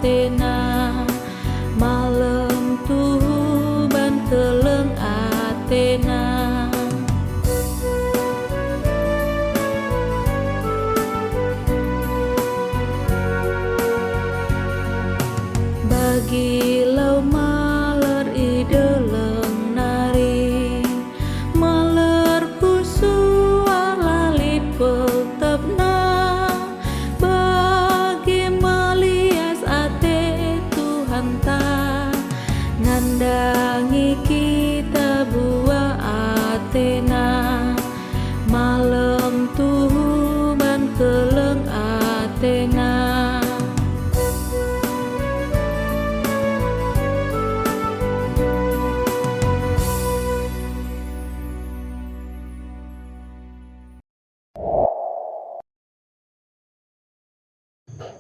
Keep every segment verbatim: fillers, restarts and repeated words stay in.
atena, malem tuhu ban keleng atena. Bagi lau maler i deleng nari, maler pusuh la lit peltepna, bage melias ate Tuhanta, ngandangi kita buah atena, malem tuhu ban keleng atena.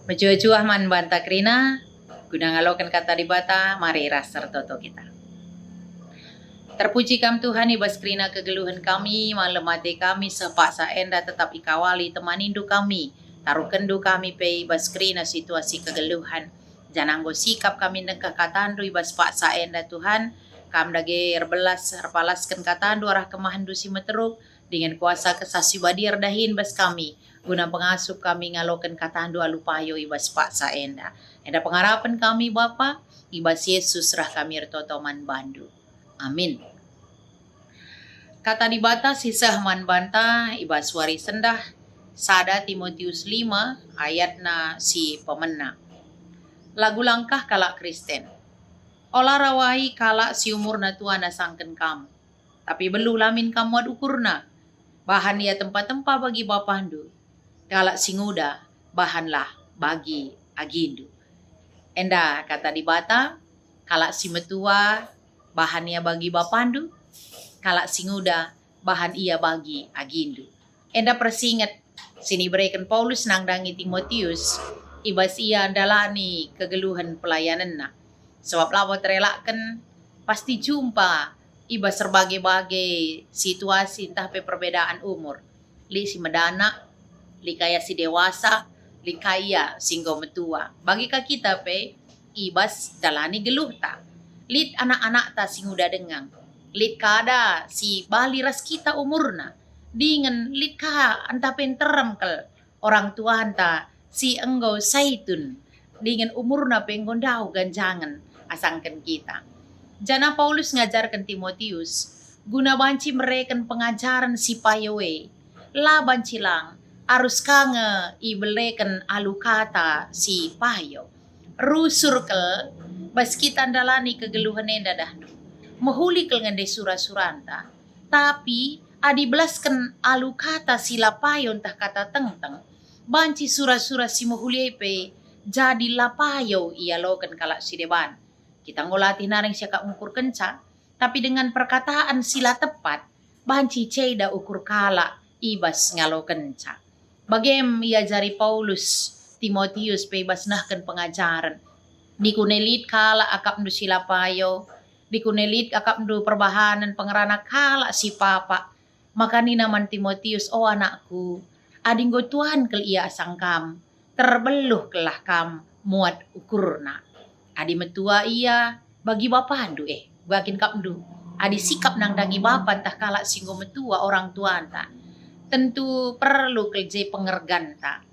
Mejuah-juah man banta kerina, guna ngaloken Kata Dibata, mari ras ertoto kita. Terpuji Kam Tuhan, i bas kerina kegeluhen kami, malem ate kami seh paksa enda tetap ikawali temanindu kami, taruhkenndu kami pe i bas kerina situasi kegeluhen. Janah enggo sikap kami nengkeh KataNdu i bas paksa enda, Tuhan. Kam dage erbelas, erpalasken KataNdu arah kemahenNdu si meteruk, dingen kuasa Kesah Si Badia erdahin bas kami, guna pengasup kami ngaloken KataNdu alu payo i bas paksa enda. Enda pengarapen kami, Bapa, i bas Yesus reh kami ertoto man bandu. Amin. Kata Dibata si seh man banta i bas wari sendah, sada Timotius lima ayatna si pemena. Lagu langkah kalak Kristen. Ola rawai kalak si umurna tua nasangken kam, tapi beluh la min kam muat ukurna. Bahan ia tempa-tempa bagi bapahndu. Kalak si nguda, bahanlah bagi agindu. Enda Kata Dibata, kalak si metua, bahan ia bagi bapahndu, kalak si nguda, bahan ia bagi agindu. Enda persinget si nibereken Paulus nandangi Timotius, i bas ia ndalani kegeluhen pelayanenna. Sebab labo terelakken, pasti jumpa i bas erbage-bage situasi ntah pe perbedaan umur. Lit si medanak, lit ka ia si dewasa, lit ka ia si enggo metua. Bage ka kita pe i bas ndalani geluhta. Lit anak-anakta si nguda denga, lit kada si bali ras kita umurna, dingen lit ka ntah pe nterem kal orang tuanta si enggo saitun, dingen umurna pe enggo ndauh ganjangen asangken kita. Janah Paulus ngajarken Timotius guna banci mereken pengajaren si payo e. La banci lang, arus ka nge ibereken alu kata si payo. Rusur kal bas kita ndalani kegeluhen enda dahndu. Mehuli kal nge ndai sura-suranta. Tapi adi belasken alu kata si la payo ntah kata tengteng, banci sura-sura si mehuli e pe jadi la payo ialoken kalak si deban. Kita enggo latih naring siakap ngukurkenca, tapi dengan perkataan si la tepat, banci ceda ukur kalak i bas ngalokenca. Bage me iajari Paulus Timotius pe i bas nehken pengajaren. Dikune lit kalak akapndu si la payo, dikune lit akapndu perbahanen pengerana kalak si papak. Maka nina man Timotius, "O anakku, adi enggo tuan kal ia asang kam, terbeluh kelah kam muat ukurna. Adi metua ia, bagi bapandu, eh, bagi akapndu. Adi sikap nandangi bapa ntah kalak si enggo metua orang tuanta, tentu perlu kal je pengerganta,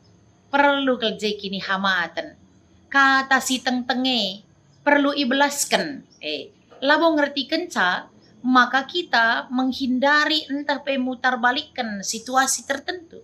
perlu kal je kinihamaten. Kata si tengteng e perlu ibelasken, eh, labo ngertikenca maka kita menghindari ntah pe mutarbalikken situasi tertentu.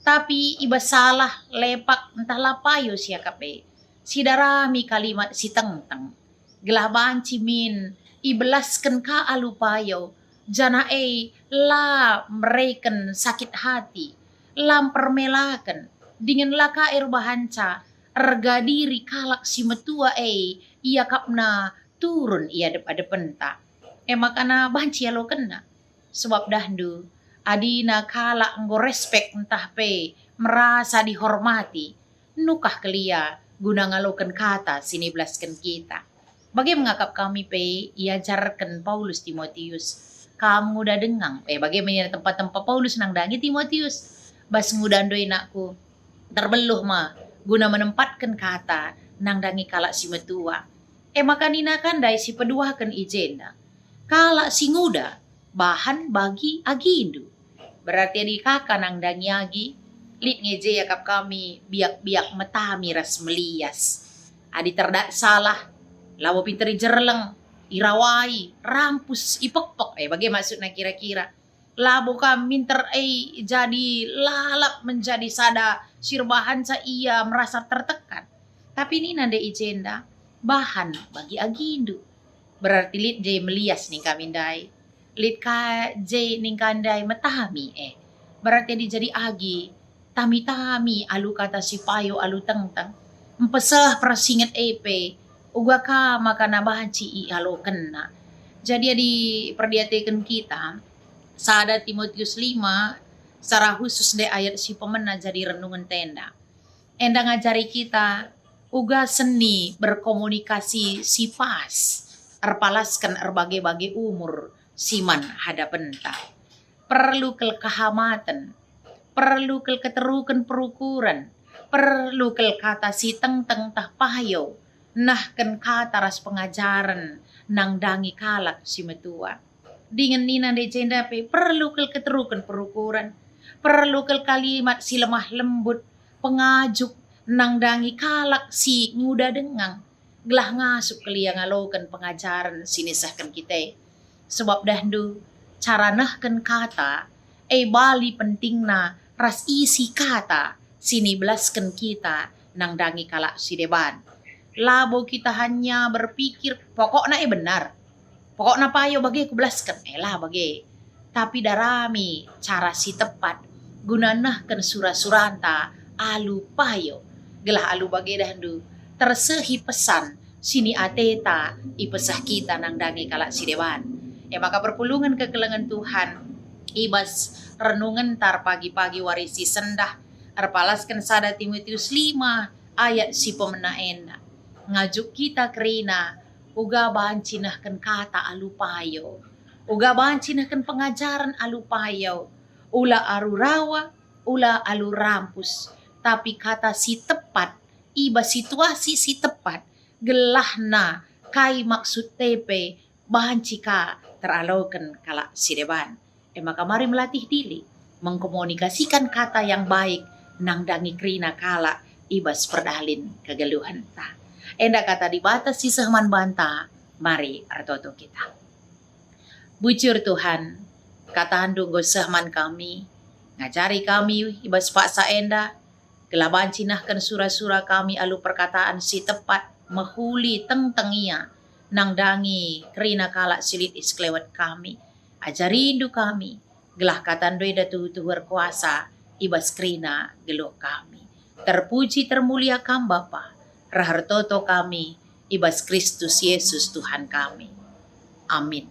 Tapi i bas salah, lepak, ntah la payo siakap e, sidarami kalimat si tengteng, gelah banci min ibelasken ka alu payo, janah e la mereken sakit hati, la mpermelaken, dingen la ka erbahanca ergadiri kalak si metua e iakapna turun i adep-adepenta. E makana banci ialokenna. Sebab dahndu, adina kalak enggo respek ntah pe merasa dihormati, nukah kal ia guna ngaloken kata si nibelasken kita. Bage me akap kami pe iajarken Paulus Timotius. Kam nguda denga, eh, bage me nina tempa-tempa Paulus nandangi Timotius. Bas ngudandu e, nakku, terbeluh ma guna menempatken kata nandangi kalak si metua. E maka nina ka ndai si peduaken i jenda, "Kalak si nguda, bahan bagi agindu." Berarti adi kaka nandangi agi, lit nge je iakap kami biak-biak metami ras melias. Adi terdat salah, labo pinter ijerleng, irawai, rampus, ipekpek, eh, bage maksudna kira-kira. Labo ka minter e jadi lalap menjadi sada si erbahanca ia merasa tertekan. Tapi nina ndai i jenda, "Bahan bagi agindu." Berarti lit je melias ning kami ndai. Lit ka je ning ka ndai metami, eh. Berarti adi jadi agi, tami-tami alu kata si payo alu tengteng. Mpeseh persinget e pe, uga ka maka na banci ialokenna. Jadi adi perdiateken kita, sada Timotius lima, secara khusus ndai ayat si pemena jadi renungenta enda. Enda ngajari kita uga seni berkomunikasi si pas, erpalasken erbage-bage umur si man hadapenta. Perlu kal kehamaten, perlu kal keteruken perukuren, perlu kal kata si tengteng tah payo, nehken kata ras pengajaren nandangi kalak si metua. Dingen nina ndai jenda pe perlu kal keteruken perukuren, perlu kal kalimat si lemah lembut, pengajuk, nandangi kalak si nguda dengang, gelah ngasup kal ia ngaloken pengajaren si nisehken kita e. Sebab dahndu, cara nehken kata, e bali pentingna ras isi kata si nibelasken kita nandangi kalak si deban. Labo kita hanya berpikir, "Pokokna e benar, pokokna payo bage kubelasken," eh, la bage. Tapi darami cara si tepat guna nehken sura-suranta alu payo, gelah alu bage dahndu tersehi pesan si ni ateta ipeseh kita nandangi kalak si deban. E maka perpulungen kekelengen Tuhan, i bas renungenta pagi-pagi wari si sendah, erpalasken sada Timotius lima ayat si pemena enda. Ngajuk kita kerina, uga banci nehken kata alu payo, uga banci nehken pengajaren alu payo, ula alu rawa, ula alu rampus, tapi kata si tepat, i bas situasi si tepat, gelahna kai maksudta pe banci ka teraloken kalak si deban. E maka mari melatih diri mengkomunikasikan kata yang baik nandangi kerina kalak i bas perdalin kegeluhenta. Enda kata Dibata si seh man banta, mari ertoto kita. Bujur Tuhan, kataNdu enggo seh man kami, ngajari kami i bas paksa enda, gelah banci nehken sura-sura kami alu perkataan si tepat, mehuli tengteng ia, nandangi kerina kalak si lit i sekelewet kami. AjariNdu kami, gelah kataNdu enda tuhu-tuhu erkuasa i bas kerina geluh kami. Terpuji termulia Kam Bapa, reh ertoto kami i bas Kristus Yesus Tuhan kami. Amin.